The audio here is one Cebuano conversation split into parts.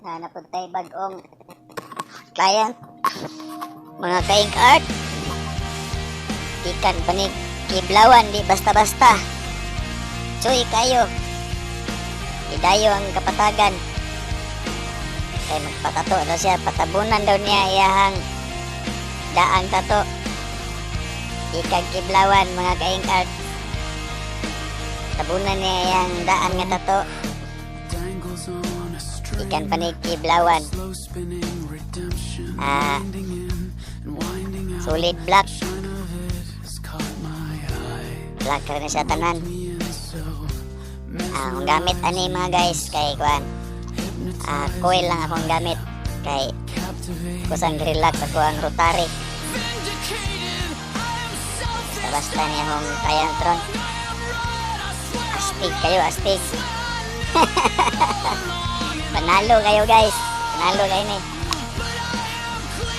Naa pud tay bag-ong client, mga ka-ink art. Gikan pa ni Kiblawan, di basta-basta. Chuy kayo. Idayo ang kapatagan. Kay magpatato daw siya, patabunan daw niya iyahang daang tato. Gikan Kiblawan, mga ka-ink art. Tabunan niya iyang daan nga tato. Gikan pa ni Kiblawan. Solid black. Black rin siya tanan. Ang gamit ani, mga guys, kay kuan. Coil lang akong gamit kay kusang relax ako ang rotary. Basta basta niya akong client ron. Astig kayo, astig. Panalo kayo, guys. Panalo kayo ni.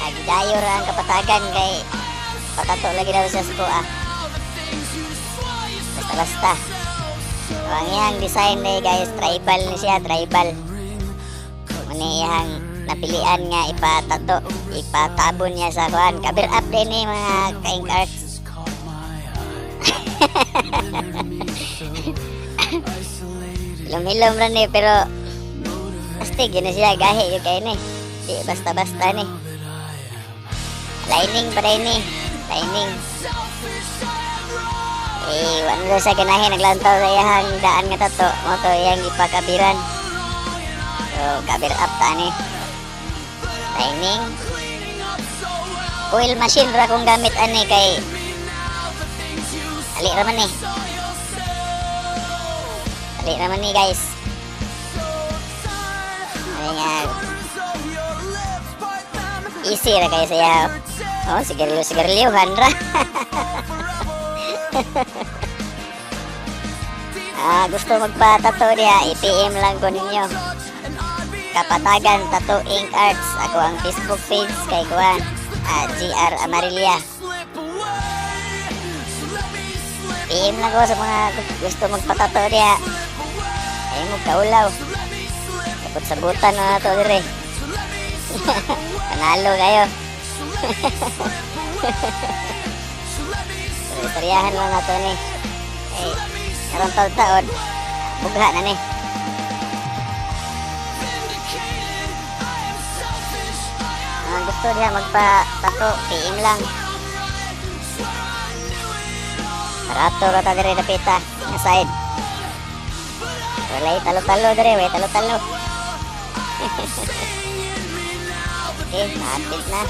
Agidayo ra ang kapatagan kay patato lagi daw siya sa kuha. Basta basta. So, ang iyang design na, guys, tribal ni siya, tribal. Muna iyang napilian nga ipatato, ipatabon niya sa kuan. Cover up din ni, mga ka-ink arts. Hilom-hilom ra ni pero astig yun na siya, gahi yun kayo ni. Di basta-basta ni. Lining pa rin ni. Lining. Eh, wala daw siya ganahin, naglantaw sa iyang daan nga tato. Mo to iyang ipakabiran. So, cover up ta ni. Lining. Coil machine ra kong gamit ani kay ali ra man ni. Ali ra man ni, guys. Ani nga easy ra kayo siya. Oh, sigarilyo sigarilyohan ra. Gusto magpa-tattoo diha, i-PM lang ko ninyo. Kapatagan Tattoo Ink Arts. Ako ang Facebook page kay kuan. GR Amarilla. PM lang ko sa mga gusto magpa-tattoo diha. Ay mo kaulaw. Sabot-sabutan na nato dire. Panalo kayo. Pero istoryahan lang nato ni. Eh, karon taon, bugha na ni. Gusto diha magpa-tattoo, PM lang. Barato ra ta dire dapita nga side. Walay talo-talo dire, walay talo-talo. Okay, natin na.